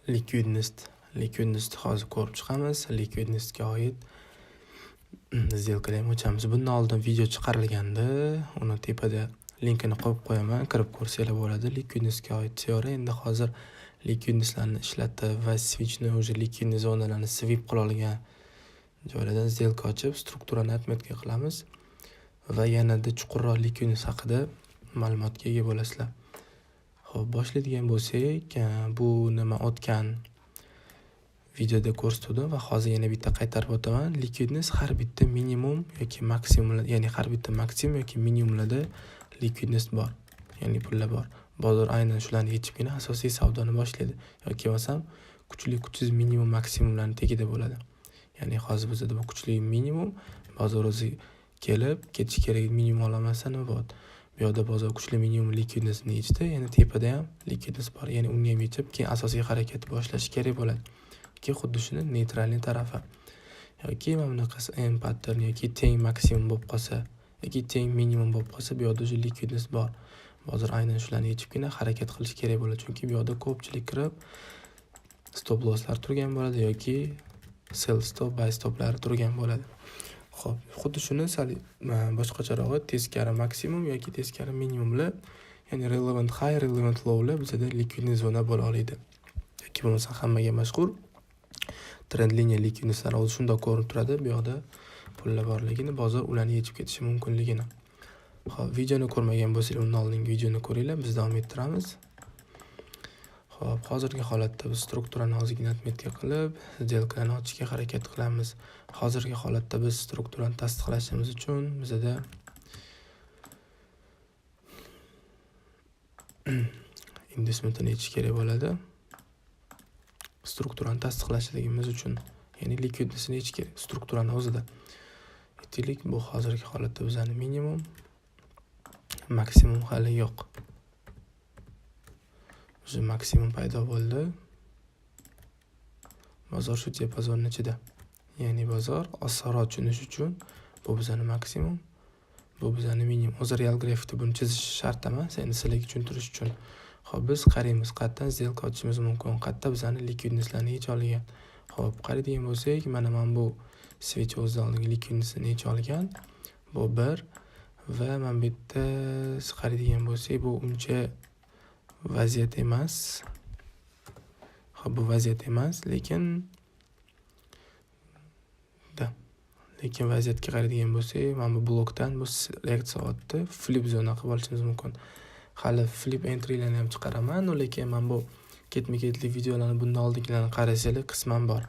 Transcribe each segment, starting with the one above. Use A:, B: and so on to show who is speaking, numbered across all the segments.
A: Ликвидность. Ликвидность hozir ko'rib chiqamiz. Ликвидность ga oid сделка lar ham ochamiz. Bundan oldin video chiqarilgandi. Uni tepada linkini qo'yib qo'yaman, kirib ko'rsanglar bo'ladi. Ликвидность ga oid теория. Endi hozir ликвидность larni ishlatib va свеч ni уже ликвидный zonalarni sweep qila olgan joylardan сделка ochib, strukturani отметка qilamiz va yanada chuqurroq ликвидность haqida ma'lumotga ega bo'lasizlar. Xo'p, boshlaydigan bo'lsak, bu nima o'tgan videoda ko'rsatuvdim va hozir yana bitta qaytarib o'taman. Ликвидность har bitta minimum yoki maksimum, ya'ni har bitta maksimum yoki minimumlarda ликвидность bor, ya'ni pullar bor. Bozor aynan shularni yechibgina asosiy savdoni boshlaydi yoki bo'lmasam kuchli, kuchsiz minimum, maksimumlarni tagida bo'ladi. Ya'ni hozir bizda bu kuchli minimum, bozor o'zi kelib ketishi kerak minimum ololmasa nima bo'ladi? Bu yoqda bozor kuchli minimum ликвидность ni yechdi, ya'ni tepada ham ликвидность bor, ya'ni uni ham yechib, keyin asosiy harakatni boshlashi kerak bo'ladi. Yoki xuddi shuni нейтральный tarafi. Yoki mana bunaqasi M pattern yoki teng maksimum bo'lib qolsa, yoki teng minimum bo'lib qolsa, bu yoqda уже ликвидность bor. Bozor aynan shularni yechibgina harakat qilish kerak bo'ladi, chunki bu yoqda ko'pchilik kirib stop losslar turgan bo'ladi yoki sell stop, buy stoplari turgan bo'ladi. Xo'p, xuddi shuni sal boshqacharog'i teskari maksimum yoki teskari minimumlar, ya'ni relevant high, relevant lowlar bizada ликвидный zona bo'la oladi. Yoki bo'lmasa hammaga mashhur trend liniya ликвидность lari o'zi shundoq ko'rinib turadi, bu yoqda pullar borligini, bozor ularni yechib ketishi mumkinligini. Xo'p, videoni ko'rmagan bo'lsanglar, undan oldingi videoni ko'ringlar, biz davom ettiramiz. Xo'p, hozirgi holatda biz strukturani ozgina отметка qilib, сделка larni ochishga harakat qilamiz. Hozirgi holatda biz strukturani tasdiqlashimiz uchun bizada inducementini yechish kerak bo'ladi. Strukturani tasdiqlashligimiz uchun, ya'ni ликвидность ni yechish kerak strukturani o'zida. Aytaylik, bu hozirgi holatda bizani minimum, maksimum hali yo'q. O'zi maksimum paydo bo'ldi. Bozor shu diapazonning ichida. Ya'ni bozor osonroq tushunish uchun bu bizani maksimum, bu bizani minimum. O'zi real grafikda buni chizish shart emas, endi sizlarga tushuntirish uchun. Xo'p, biz qaraymiz, qayerdan сделка ochishimiz mumkin, qayerda bizani ликвидность larni yecha olgan. Xo'p, qaraydigan bo'lsak, mana bu свеч o'zidan oldingi ликвидность ni yecha olgan. Bu bir va mana bu yerda qaraydigan bo'lsak, bu uncha vaziyat emas. Xo'p, bu vaziyat emas, lekin da, lekin vaziyatga qaraydigan bo'lsak, mana bu blokdan bu reaksiya otdi, flip zona qilib olishimiz mumkin. Hali flip entrylarni ham chiqaraman, lekin mana bu ketma-ketlik videolarni bundan oldingilarni qarasanglar qisman bor.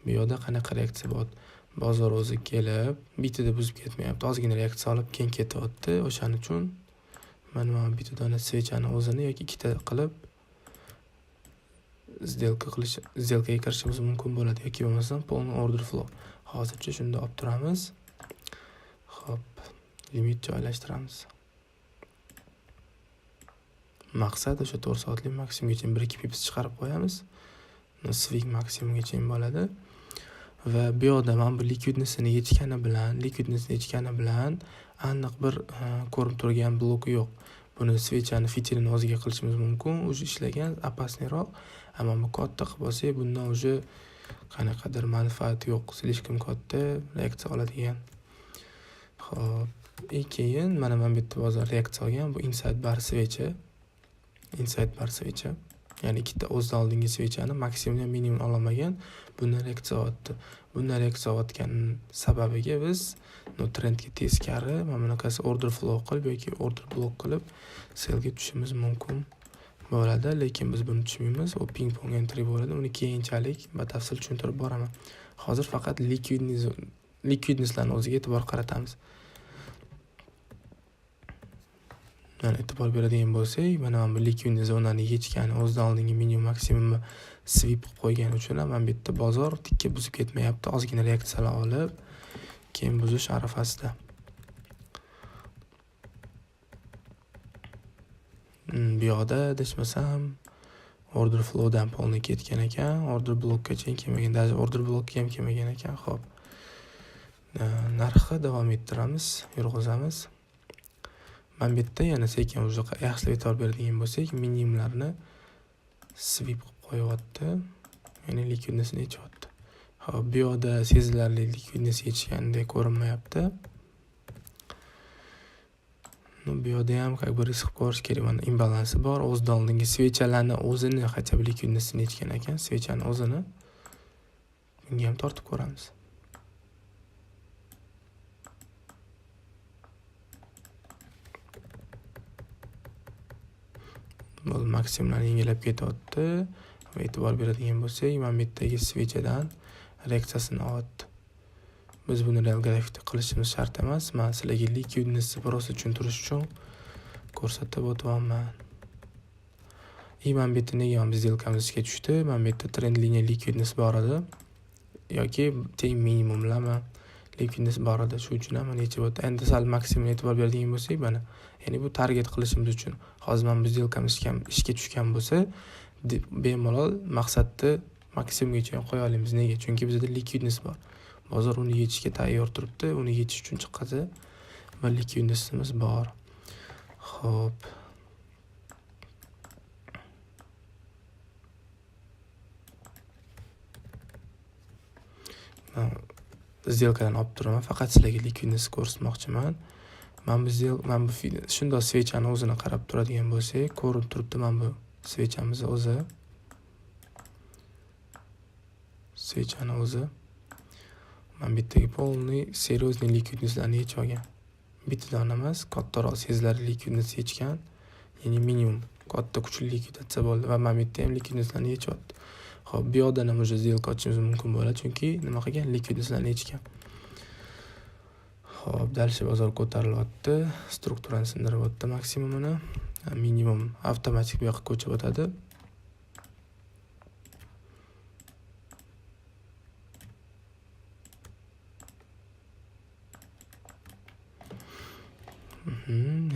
A: Bu yoqda qanaqa reaksiya bo'ldi? Bozor o'zi kelib, bittada buzib ketmayapti, ozgina reaksiya olib keyin ketyapti. O'shaning uchun mana bitta dona свеча ni o'zini yoki ikkita qilib сделка qilish, сделка ga kirishimiz mumkin bo'ladi yoki bo'lmasam полный order flow. Hozircha shunda olib turamiz. Xo'p, limit joylashtiramiz. Maqsad o'sha 4 soatlik maksimumgacha 1-2 pips chiqarib qo'yamiz. Swing maksimumgacha bo'ladi. Va bu yoqda mana bu ликвидность ni yechgani bilan, ликвидность ni yechgani bilan aniq bir ko'rinib turgan bloki yo'q. Buni свеча ni фитиль ini o'ziga qilishimiz mumkin. Уже ishlagan опасный roq. Ammo bu katta qilib olsak, bundan уже qanaqadir manfaat yo'q. Слишком katta reaksiya oladigan. Xo'p, keyin mana bu yerda bozor reaksiya olgan. Bu inside bar свеча. Inside bar свеча. Ya'ni ikkita o'zidan oldingi свеча ni maksimum ham minimum ololmagan. Bundan reaksiya otdi. Bundan reaksiya otgan sababiga biz trendga teskari mana bunaqasi order flow qilib yoki order block qilib sellga tushishimiz mumkin bo'ladi, lekin biz buni tushmaymiz. U ping pong entry bo'ladi. Uni keyinchalik batafsil tushuntirib boraman. Hozir faqat ликвидность larni o'ziga e'tibor qaratamiz. Mana e'tibor beradigan bo'lsak, mana bu ликвидный zonani yechgani, o'zidan oldingi minimum maksimumni sweep qilib qo'ygani uchun ham mana bu yerda bozor tikka buzib ketmayapti, ozgina reaksiyalar olib, keyin buzish arafasida. Bu yoqda adashmasam order flowdan polni ketgan ekan, order blockgacha kelmagan, даже order blockga ham kelmagan ekan. Xo'p. Narxi davom ettiramiz, yurg'izamiz. Mana bu yerda yana sekin уже yaxshilab e'tibor beradigan bo'lsak, minimumlarni sweep qilib Qo'yyapti. Ya'ni ликвидность ni yechyapti. Xo'p, bu yoqda sezilarli ликвидность yechgandek ko'rinmayapti. Ну, bu yoqda ham как бы risk qilib ko'rish kerak. Mana imbalansi bor. O'zidan oldingi свеча larni o'zini хотя бы ликвидность ini yechgan ekan, свеча ni o'zini. Bunga ham tortib ko'ramiz. Bo'ldi, maksimumlarni yangilab ketyapti. Va e'tibor beradigan bo'lsak, mana bu yerdagi свеча dan reaksiyasini olyapti. Biz buni real grafikda qilishimiz shart emas. Men sizlarga ликвидность ni просто tushuntirish uchun ko'rsatib o'tyapman. И mana bu yerda nega ham сделка miz ishga tushdi? Mana bu yerda trend liniya ликвидность bor edi yoki teng minimumlama ликвидность bor edi. Shu uchun ham mana yechib o'tdi. Endi sal maksimum e'tibor beradigan bo'lsak, mana, ya'ni bu target qilishimiz uchun hozir mana bu сделка miz ishga tushgan bo'lsa, bemalol maqsadni maksimumgacha qo'ya olamiz. Nega? Chunki bizda ликвидность bor. Bozor uni yechishga tayyor turibdi. Uni yechish uchun chiqadi va ликвидность imiz bor. Xo'p. Man сделка dan olib turaman. Faqat sizlarga ликвидность ko'rsatmoqchiman. Mana bu shundoq свеча ni o'zini qarab turadigan bo'lsak, ko'rinib turibdi mana bu свеча miz o'zi. Свеча ni o'zi. Mana bu yerdagi полный серьезный ликвидность larni yechib olgan. Bitta dona emas, kattaroq sezilarli ликвидность yechgan. Ya'ni minimum katta kuchli likvidatsiya bo'ldi va mana bu yerda ham ликвидность larni yechyapti. Xo'p, bu yoqdan ham уже сделка ochishimiz mumkin bo'ladi, chunki nima qilgan? Ликвидность larni yechgan. Xo'p, дальше bozor ko'tarilyapti, strukturani sindiryapti maksimumini. Minimum avtomatik bu yoqqa ko'chib o'tadi.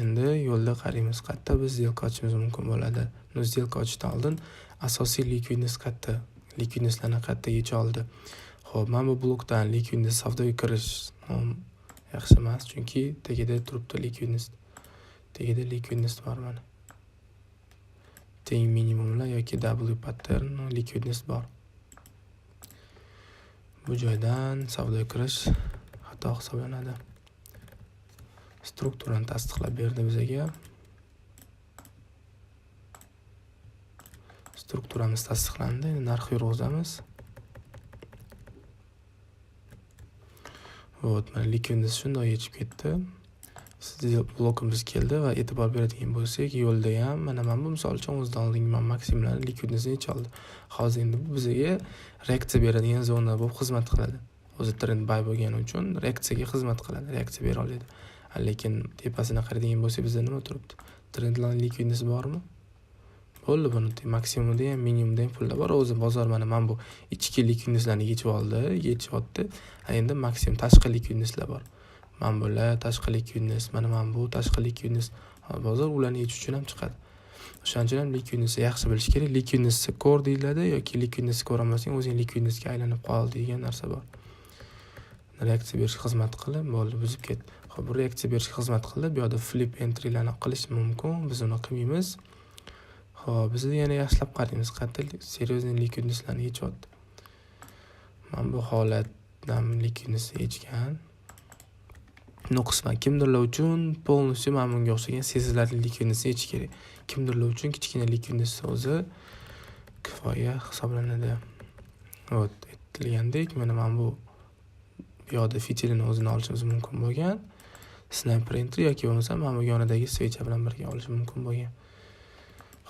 A: Endi yo'lda qaraymiz, qayerda biz сделка ochishimiz mumkin bo'ladi. Но сделка ochishdan oldin asosiy ликвидность qayerda, ликвидность larni qayerda yecha oldi. Xo'p, mana bu blokdan ликвидность savdoga kirish yaxshi emas, chunki tagida turibdi ликвидность. Tagida ликвидность bor mana. Teng minimumlar yoki W pattern ликвидность bor. Bu joydan savdoga kirish xato hisoblanadi. Strukturani tasdiqlab berdi bizaga. Strukturamiz tasdiqlandi. Endi narx yurg'izamiz. Вот, mana ликвидность shundoq yechib ketdi. Blokimiz keldi va e'tibor beradigan bo'lsak, yo'lda ham mana bu misol uchun o'zidan oldingi mana maksimumlarni ликвидность ni yecha oldi. Hozir endi bu bizga reaksiya beradigan zona bo'lib xizmat qiladi. O'zi trend buy bo'lgani uchun reaksiyaga xizmat qiladi, reaksiya bera oladi. Lekin tepasini qaraydigan bo'lsak, bizda nima turibdi? Trendline ликвидность bormi? Bo'ldi, buni maksimumda ham, minimumda ham pullar bor. O'zi bozor mana bu ichki ликвидность larni yechib oldi, yechyapti. Endi maksimum tashqi ликвидность lar bor. Mana bular tashqi ликвидность, mana bu tashqi ликвидность. Bozor ularni yechish uchun ham chiqadi. O'shaning uchun ham ликвидность ni yaxshi bilish kerak. Ликвидность ni ko'r deyiladi yoki ликвидность ni ko'rolmasang, o'zing ликвидность ga aylanib qol degan narsa bor. Reaksiya berishga xizmat qilib, bo'ldi, buzib ketdi. Xo'p, bu reaksiya berishga xizmat qildi. Bu yoqda flip entrylarni qilish mumkin. Biz uni qilmaymiz. Xo'p, biz yana yaxshilab qaraymiz. Qayerda серьезный ликвидность larni yechyapti. Mana bu holatdan ликвидность yechgan. Но qisman kimdirlar uchun полностью mana bunga o'xshagan sezilarli ликвидность yechish kerak. Kimdirlar uchun kichkina ликвидность o'zi kifoya hisoblanadi. Вот, aytilgandek, mana bu yoqda фитиль ini o'zini olishimiz mumkin bo'lgan. Sniper entry yoki bo'lmasa mana bu yonidagi свеча bilan birga olish mumkin bo'lgan.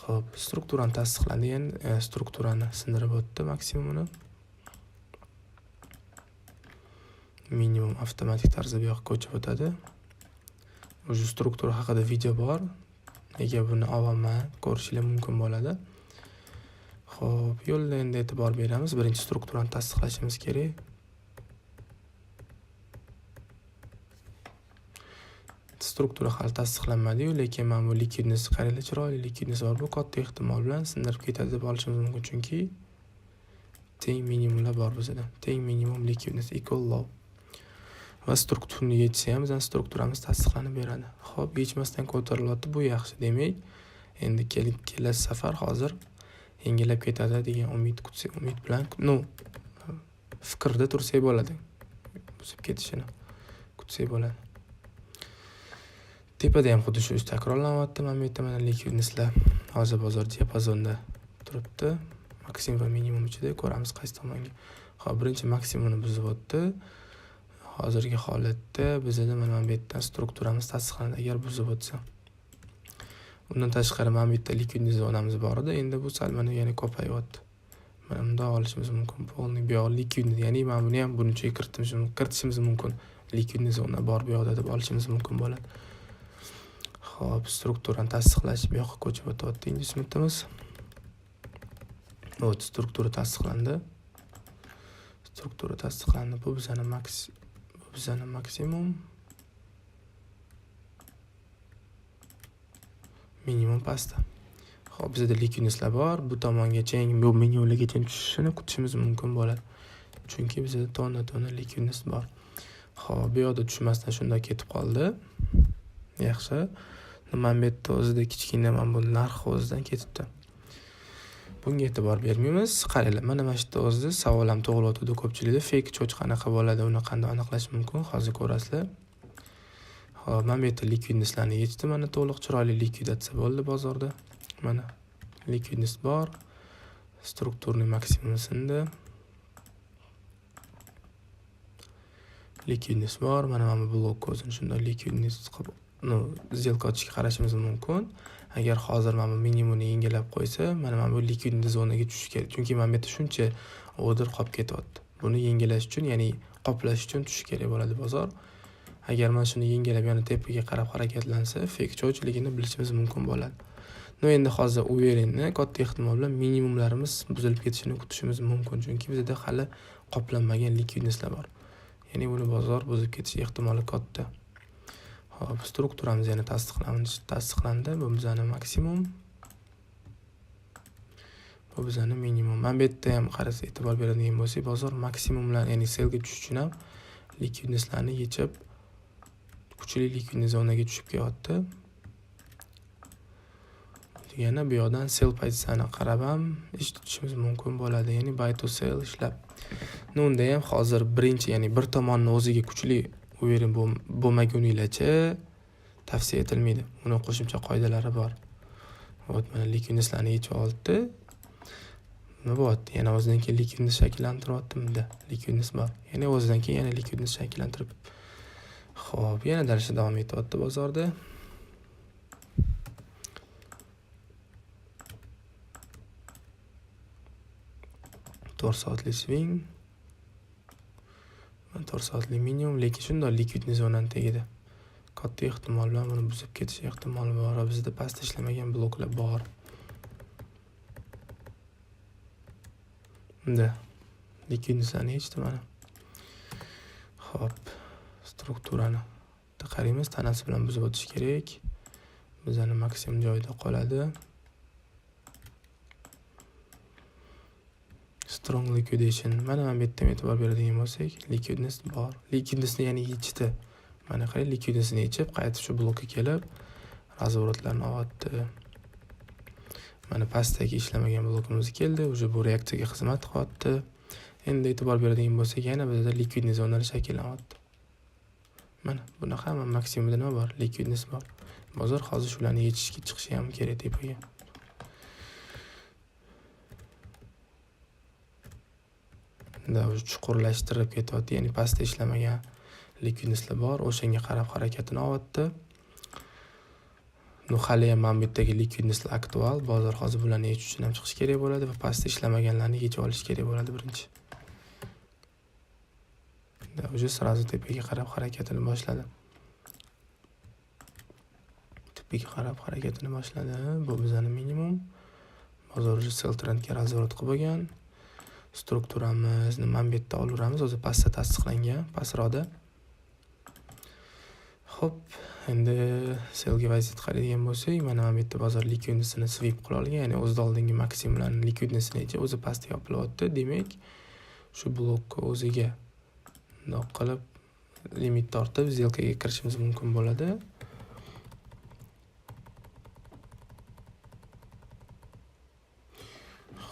A: Xo'p, strukturani tasdiqlandi, endi strukturani sindirib o'tdi maksimumini. Minimum avtomatik tarzda bu yoqqa ko'chib o'tadi. Уже struktura haqida video bor. Nega buni olaman ko'rishinglar mumkin bo'ladi. Xo'p, yo'lda endi e'tibor beramiz. Birinchi strukturani tasdiqlashimiz kerak. Struktura hali tasdiqlanmadi-yu, lekin mana bu ликвидность qaranglar, chiroyli ликвидность bor. Bu katta ehtimol bilan sindirib ketadi deb olishimiz mumkin, chunki teng minimumlar bor bizda. Teng minimum ликвидность equal low. Va strukturani yechsa ham bizning strukturamiz tasdiqlanib beradi. Xo'p, yechmasdan ko'tarilyapti, bu yaxshi. Demak, endi kelasi safar hozir Yangilab ketadi degan umid kutsak, umid bilan, ну, fikrda tursak bo'ladi. Buzib ketishini kutsak bo'ladi. Tepada ham xuddi shu ish takrorlanyapti. Mana bu yerda mana ликвидность lar hozir bozor diapazonda turibdi. Maksimum va minimum ichida ko'ramiz qaysi tomonga. Xo'p, birinchi maksimumni buzib o'tdi. Hozirgi holatda bizda mana bu yerdan strukturamiz tasdiqlanadi agar buzib o'tsa. Undan tashqari mana bu yerda ликвидность zonamiz bor edi. Endi bu sal mana yana ko'payyapti. Mana bunday olishimiz mumkin. Полный bu yoq ликвидность, ya'ni mana buni ham buni ichiga kiritishimiz mumkin. Ликвидность zona bor bu yoqda deb olishimiz mumkin bo'ladi. Xo'p, strukturani tasdiqlash bu yoqqa ko'chib o'tyapti inducementimiz. Вот, struktura tasdiqlandi. Struktura tasdiqlandi. Bu bizani maksimum, minimum pastda. Xo'p, bizda ликвидность lar bor. Bu tomongacha, bu minimumlargacha tushishini kutishimiz mumkin bo'ladi. Chunki bizda tonna-tonna ликвидность bor. Xo'p, bu yoqda tushmasdan shunday ketib qoldi. Yaxshi. Mana bu yerda o'zida kichkina mana bu narx o'zidan ketibdi. Bunga e'tibor bermaymiz. Qaranglar, mana shu yerda o'zida savol ham tug'ilyotdi ko'pchilikda. Fake CHoCH qanaqa bo'ladi, uni qanday aniqlash mumkin? Hozir ko'rasizlar. Xo'p, mana bu yerda ликвидность larni yechdi. Mana to'liq chiroyli likvidatsiya bo'ldi bozorda. Mana ликвидность bor. Strukturniy maksimum sindi. Ликвидность bor. Mana bu blok o'zini shunday ликвидность qilib, ну, сделка ochishga qarashimiz mumkin. Agar hozir mana bu minimumni yengilab qo'ysa, mana bu ликвидность zonaga tushishi kerak. Chunki mana bu yerda shuncha order qolib ketyapti. Buni yengilash uchun, ya'ni qoplash uchun tushishi kerak bo'ladi bozor. Agar mana shuni yengilab yana tepaga qarab harakatlansa, fake CHoCHligini bilishimiz mumkin bo'ladi. Но endi hozir уверенni katta ehtimol bilan minimumlarimiz buzilib ketishini kutishimiz mumkin, chunki bizda hali qoplanmagan ликвидность lar bor. Ya'ni buni bozor buzib ketish ehtimoli katta. Xo'p, strukturamiz yana tasdiqlandi. Bu bizning maksimum. Bu bizning minimum. Mana bu yerda ham qarasa e'tibor beradigan bo'lsak, bozor maksimumlar, ya'ni sellga tushish uchun ham ликвидность larni yechib, kuchli ликвидность zonaga tushib kelyapti. Degani bu yoqdan sell pozitsiyani qarab ham ish tutishimiz mumkin bo'ladi, ya'ni buy to sell ishlab. Но unda ham hozir birinchi, ya'ni bir tomonni o'ziga kuchli уверен bo'lmaguninglarcha tavsiya etilmaydi. Uni qo'shimcha qoidalari bor. Вот mana ликвидность larni yechib oldi. Nima bo'lyapti? Yana o'zidan keyin ликвидность shakllantiryapti bunda. Ликвидность bor. Yana o'zidan keyin yana ликвидность shakllantirib. Xo'p, yana darsi davom etyapti bozorda. To'rt soatlik swing. 4 soatlik minimum, lekin shundoq ликвидный zonani tagida. Katta ehtimol bilan buni buzib ketish ehtimoli bor. Bizda pastda ishlamagan bloklar bor. Unda ликвидность larni yechdi mana. Xo'p, strukturani qaraymiz, tanasi bilan buzib o'tish kerak. Bizani maksimum joyida qoladi. Strong liquidation. Mana bu yerda e'tibor beradigan bo'lsak, ликвидность bor. Ликвидность ni ya'ni yechdi. Mana qarang, ликвидность ni yechib, qaytib shu blokka kelib, разворот larni olyapti. Mana pastdagi ishlamagan blokimiz keldi, уже bu reaksiyaga xizmat qilyapti. Endi e'tibor beradigan bo'lsak, yana bizda ликвидный zonalar shakllanyapti. Mana bunaqa hamma maksimumda nima bor? Ликвидность bor. Bozor hozir shularni yechishga chiqishi ham kerak tepaga. Da chuqurlashtirib ketyapti, ya'ni pastda ishlamagan ликвидность lar bor, o'shanga qarab harakatini olyapti. Но hali ham mana bu yerdagi ликвидность lar aktual. Bozor hozir bularni yechish uchun ham chiqish kerak bo'ladi va pastda ishlamaganlarni yechib olish kerak bo'ladi birinchi. Da уже сразу tepaga qarab harakatini boshladi. Tepaga qarab harakatini boshladi. Bu bizning minimum. Bozor уже sell trendga разворот qilib bo'lgan. Strukturamizni mana bu yerda olaveramiz. O'zi pastda tasdiqlangan, pastroqda. Xo'p, endi sellga vaziyat qaraydigan bo'lsak, mana bu yerda bozor ликвидность ini sweep qila olgan, ya'ni o'zidan oldingi maksimumlarning ликвидность ini o'zi pastda yopilyapti. Demak, shu blokka o'ziga bundoq qilib limit tortib сделка ga kirishimiz mumkin bo'ladi.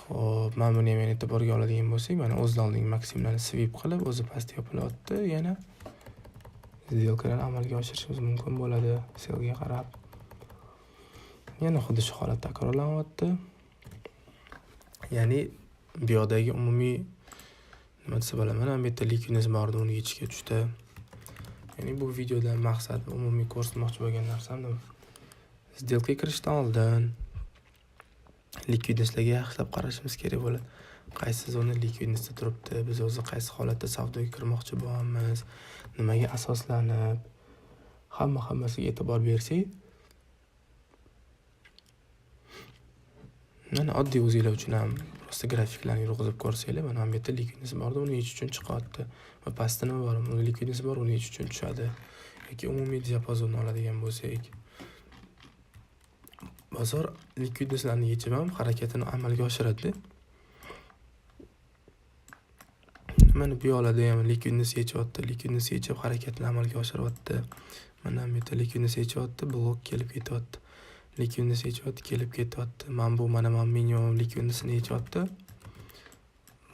A: Xo'p, mana buni ham e'tiborga oladigan bo'lsak, mana o'zidan oldingi maksimumlarni sweep qilib, o'zi pastga yopilyapti. Yana сделка larni amalga oshirishimiz mumkin bo'ladi sellga qarab. Yana xuddi shu holat takrorlanyapti. Ya'ni bu yoqdagi umumiy nima desa bo'ladi, mana bu yerda ликвидность bor edi, uni yechishga tushdi. Ya'ni bu videodan maqsad umumiy ko'rsatmoqchi bo'lgan narsam nima? Сделка ga kirishdan oldin ликвидность larga yaxshilab qarashimiz kerak bo'ladi. Qaysi zona ликвидность da turibdi, biz o'zi qaysi holatda savdoga kirmoqchi bo'lyapmiz, nimaga asoslanib, hammasiga e'tibor bersak, mana oddiy o'zinglar uchun ham просто grafiklarni yurg'izib ko'rsanglar, mana bu yerda ликвидность bor, uni yechish uchun chiqyapti. Va pastda nima bor? Uni ликвидность bor, uni yechish uchun tushadi. Yoki umumiy diapazonni oladigan bo'lsak, bozor ликвидность larni yechib ham harakatini amalga oshiradi. Mana bu yoqlarda ham ликвидность yechyapti, ликвидность yechib harakatni amalga oshiryapti. Mana bu yerda ликвидность yechyapti, blok kelib ketyapti. Ликвидность yechyapti, kelib ketyapti. Mana bu mana minimum ликвидность ini yechyapti.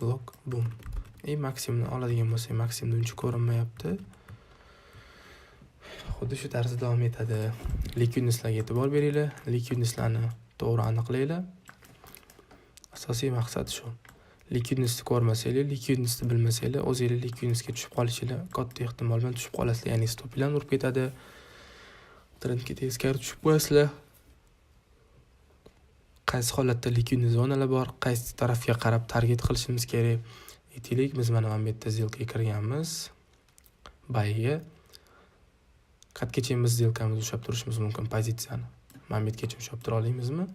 A: Blok, bum. Maksimumni oladigan bo'lsak, maksimumda uncha ko'rinmayapti. Xuddi shu tarzda davom etadi. Ликвидность larga e'tibor beringlar, ликвидность larni to'g'ri aniqlanglar. Asosiy maqsad shu. Ликвидность ni ko'rmasanglar, ликвидность ni bilmasanglar, o'zinglar ликвидность ga tushib qolishinglar katta ehtimol bilan tushib qolasizlar. Ya'ni stopinglarni urib ketadi. Trendga teskari tushib qo'yasizlar. Qaysi holatda ликвидный zonalar bor, qaysi tarafga qarab target qilishimiz kerak. Aytaylik, biz mana bu yerda сделка ga kirganmiz. Buyga. Qayergacha biz сделка mizni ushlab turishimiz mumkin pozitsiyani. Mana bu yergacha ushlab tura olamizmi?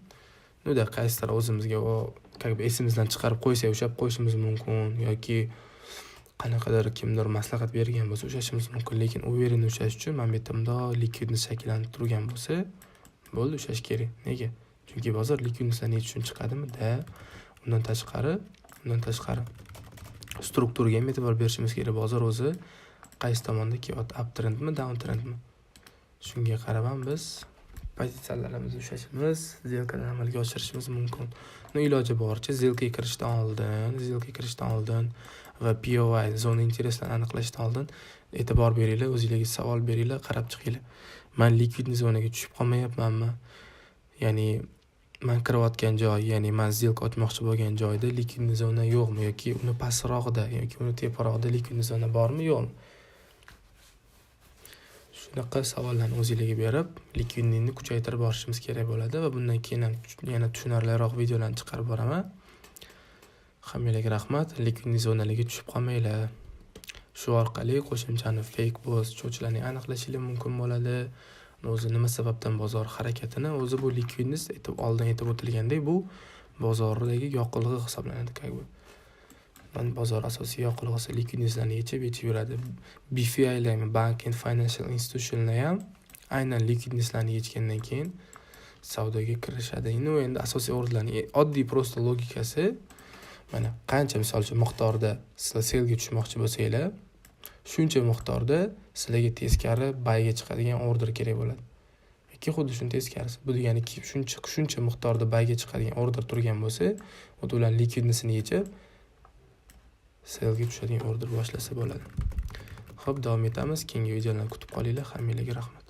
A: Nуда qaysidir o'zimizga как бы esimizdan chiqarib qo'ysak ushlab qo'yishimiz mumkin yoki qanaqadir kimdir maslahat bergan bo'lsa ushlashimiz mumkin, lekin уверенно ushlash uchun mana bu yerda bundoq ликвидность shakllanib turgan bo'lsa, bo'ldi, ushlash kerak. Nega? Chunki bozor ликвидность larni yechish uchun chiqadimi? Da. Undan tashqari strukturaga ham e'tibor berishimiz kerak. Bozor o'zi qaysi tomonda kelyapti? Uptrendmi, downtrendmi? Shunga qarab ham biz pozitsiyalarimizni ushlashimiz, сделка larni amalga oshirishimiz mumkin. Iloji boricha сделка ga kirishdan oldin va POI zona интерес larni aniqlashdan oldin e'tibor beringlar, o'zingizlarga savol beringlar, qarab chiqinglar. Men ликвидный zonaga tushib qolmayapmanmi? Ya'ni men kirayotgan joy, ya'ni men сделка ochmoqchi bo'lgan joyda ликвидный zona yo'qmi yoki uni pastrog'ida yoki uni teparog'ida ликвидный zona bormi, yo'qmi? Shunaqa savollarni o'zingizlarga berib, ликвидный ni kuchaytirib borishimiz kerak bo'ladi va bundan keyin ham yana tushunarliroq videolarni chiqarib boraman. Hammanglarga rahmat. Ликвидный zonalarga tushib qolmanglar. Shu orqali qo'shimchani fake BOS cho'chlarni aniqlashingiz mumkin bo'ladi. O'zi nima sababdan bozor harakatini, o'zi bu ликвидность oldin aytib o'tilgandek, bu bozordagi yoqilg'i hisoblanadi, как бы. Bozor asosiy yoqilg'isi ликвидность larni yechib yuradi. BFIlar, Bank and Financial Institutionlar ham aynan ликвидность larni yechgandan keyin savdoga kirishadi. Endi asosiy o'rinlarni oddiy просто logikasi mana qancha misol uchun miqdorda sizlar sellga tushmoqchi bo'lsanglar, shuncha miqdorda sizlarga teskari buyga chiqadigan order kerak bo'ladi. Yoki xuddi shuni teskarisi. Bu degani shuncha miqdorda buyga chiqadigan order turgan bo'lsa, ular ликвидность ini yechib sellga tushadigan order boshlasa bo'ladi. Xo'p, davom etamiz. Keyingi videolarni kutib qolinglar. Hammanglarga rahmat.